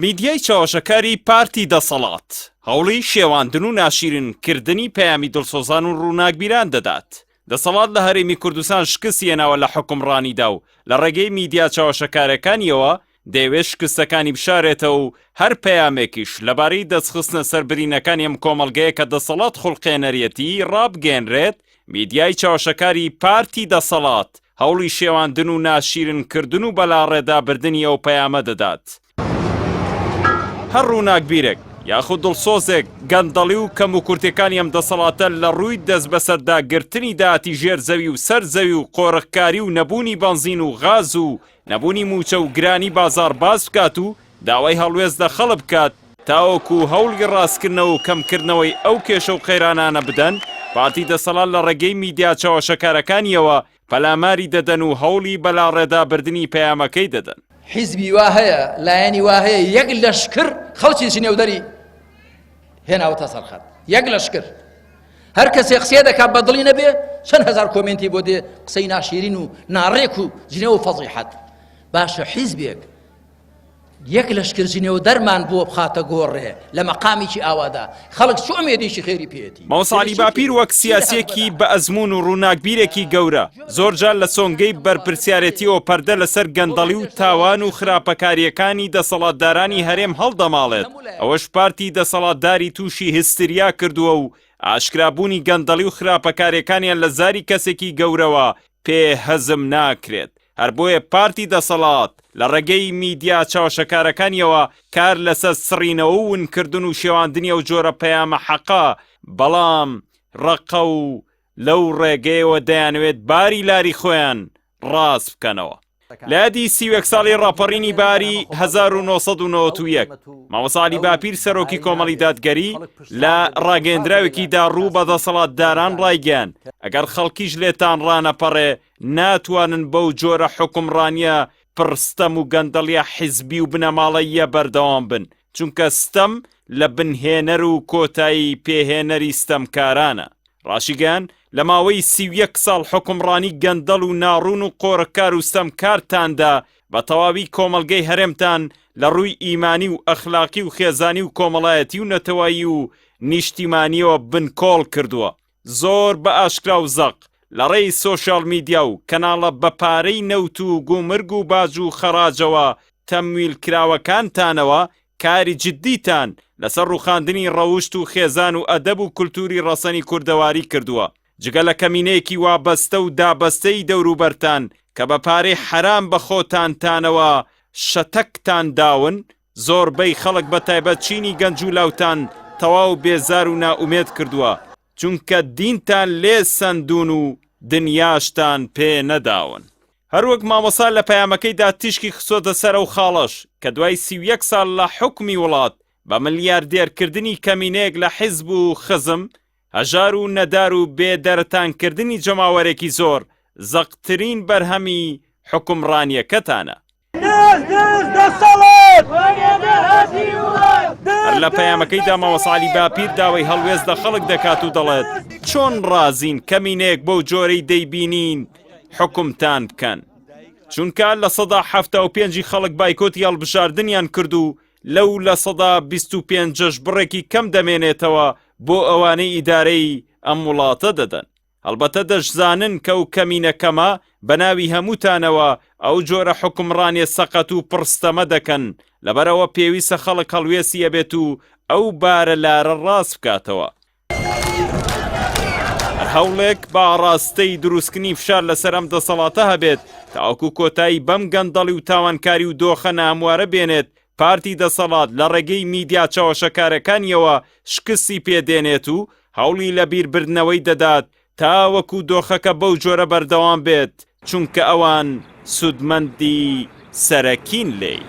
میدیای چەواشەکاری پارتی دەسەڵات، هەوڵی شێواندن و ناشیرین کردنی پەیامی دڵسۆزان و ڕووناکبیران دەدات. دەسەڵات لە هەرێمی کوردستان شکستی هێناوە لە حوکمڕانیدا و لە ڕێگەی میدیا چەواشەکارەکانیەوە دەیەوێت شکستەکانی بشارێتەوە و هەر پەیامێکیش لەبارەی دەستخستنە سەر برینەکانی ئەم کۆمەڵگەیە کە دەسەڵات خوڵقێنەریەتی ڕابگەیەنرێت، میدیای چەواشەکاری پارتی دەسەڵات هەوڵی شێواندن و ناشیرن کردن و بەلاڕێدا بردنی ئەو پەیامە دەدات. هەر ڕووناکبیرێک یاخود دڵسۆزێک گەندەڵی و کەموکورتیەکانی ئەم دەسەڵاتە لە ڕووی دەستبەسەردا گرتنی داهاتی ژێر زەوی و سەر زەوی و قۆرخکاری و نەبوونی بەنزین و غاز و نەبوونی مووچە و گرانی بازاڕ باس بکات و داوای هەڵوێست لە خەڵک بکات تاوەکو هەوڵی ڕاستکردنەوە و کەمکردنەوەی ئەو کێشە و قەیرانانە بدەن، پارتی دەسەڵات لە ڕێگەی میدیا چەواشەکارەکانیەوە پەلاماری دەدەن و هەوڵی بەلاڕێدابردنی پەیامەکەی دەدەن. حیزبی وا هەیە، لایەنی وا هەیە یەک لەشکر خەڵکی جنێودەری هێناوەتە سەر خەت، یەک لەشکر. هەر کەسێ قسەیە دەکات بە دڵی نەبێ چەند هەزار کۆمێنتی بۆ دێ قسەی ناشیرین و ناڕێک و جنێو و فەزیحەت. باشە حیزبێک یەک لەشکر جنێو دەرمان بۆ بخاتە گۆڕێ لە مەقامێکی ئاوادا خەڵک چ ئومێدێکی خێری پێیەتی؟ مامۆستا عەلی باپیر وەک سیاسییەکی بە ئەزموون و ڕووناکبیرێکی گەورە، زۆرجار لە سۆنگەی بەرپرسیارێتییەوە پەردە لەسەر گەندەڵی و تاوان و خراپەکارییەکانی دەسەڵاتدارانی هەرێم هەڵدەماڵێت، ئەوەش پارتی دەسەڵاتداری تووشی هستریا کردووە و ئاشکرابوونی گەندەڵی و خراپەکارییەکانیان لە زاری کەسێکی گەورەوە پێ هەزم ناکرێت. هەر بۆیە پارتی دەسەڵات لە ڕێگەی میدیا چەواشەکارەکانیەوە کار لەسەر سڕینەوە و ونکردن و شێواندنی ئەو جۆرە پەیامە حەقە بەڵام ڕەقە و لەو ڕێگەیەوە دەیانەوێت باری لاری خۆیان ڕاست بکەنەوە. لە یادی 31 ساڵی ڕاپەڕینی باری 1991 مامۆستا عەلی باپیر سەرۆکی کۆمەڵی دادگەری لە ڕاگەیەندراوێکیدا ڕوو بە دەسەڵاتداران ڕایگەیاند ئەگەر خەڵکیش لێتان ڕانەپەڕێ ناتوانن بەو جۆرە حوکمڕانیە پڕ ستەم و گەندەڵیە حیزبی و بنەماڵەییە بەردەوام بن، چونکە ستەم لە بنهێنەر و کۆتایی پێهێنەری ستەمکارانە. ڕاشیگەیاند، لە ماوەی 31 ساڵ حوکمڕانی گەندەڵ و ناڕوون و قۆرخکار و ستەمکارتاندا بە تەواوی کۆمەڵگەی هەرێمتان لە ڕووی ئیمانی و ئەخلاقی و خێزانی و کۆمەڵایەتی و نەتەوەیی و نیشتیمانیەوە بنکۆڵ کردووە. زۆر بە ئاشکرا و زەق لە ڕێی سۆشیاڵ میدیا و کەناڵە بە پارەی نەوت و گومرگ و باج و خەڕاجەوە تەمویل کراوەکانتانەوە کاری جدیتان لەسەر ڕوخاندنی ڕەوشت و خێزان و ئەدەب و کولتوری ڕەسەنی کوردەواری کردووە جگە لە کەمینەیەکی وابەستە و دابەستەی دەوروبەرتان کە بە پارەی حەرام بە خۆتانتانەوە شەتەکتان داون زۆربەی خەڵک بە تایبەت چینی گەنج و لاوتان تەواو بێزار و نائومێد کردووە چونکە دینتان لێ سەندوون و دنیاشتان پێ نەداون. هەروەک مامۆستا لە پەیامەکەیدا تیشکی خستۆتە سەر ئەو خاڵەش کە دوای 31 ساڵ لە حوکمی وڵات بە ملیاردێرکردنی کەمینەیەک لە حیزب و خزم هەژار و نەدار و بێ دەرەتانکردنی جەماوەرێکی زۆر زەقترین بەرهەمی حوکمڕانیەکەتانە. هەر لە پەیامەکەیدا مامۆستا عەلی باپیر داوای هەڵوێست لە خەڵک دەکات و دەڵێت چۆن ڕازین کەمینەیەک بەو جۆرەی دەیبینین حوکمتان بکەن چونکە 75% خەڵک بایکۆتی هەڵبژاردنیان کرد و لەو 25% بڕێکی کەم دەمێنێتەوە بۆ ئەوانەی ئیدارەی ئەم وڵاتە دەدەن. هەڵبەتە دەشزانن کە و کەمینە کەمە بە ناوی هەمووتانەوە ئەو جۆرە حوکمڕانیە سەقەت و پڕ ستەمە دەکەن، لەبەرئەوە پێویستە خەڵک هەڵوێستی هەبێت و ئەو بارە لارە ڕاست بکاتەوە. هەر هەوڵێک بە ئاڕاستەی دروستکردنی فشار لەسەر ئەم دەسەڵاتە هەبێت تاوەکو کۆتایی بەم گەندەڵی و تاوانکاری و دۆخە ناهەموارە بێنێت، پارتی دەسەڵات لە ڕێگەی میدیا چەواشەکارەکانیەوە شکستی پێ دێنێت و هەوڵی لەبیربردنەوەی دەدات تاوەکو دۆخەکە بەو جۆرە بەردەوام بێت، چونکە ئەوان سوودمەندی سەرەکین لێی.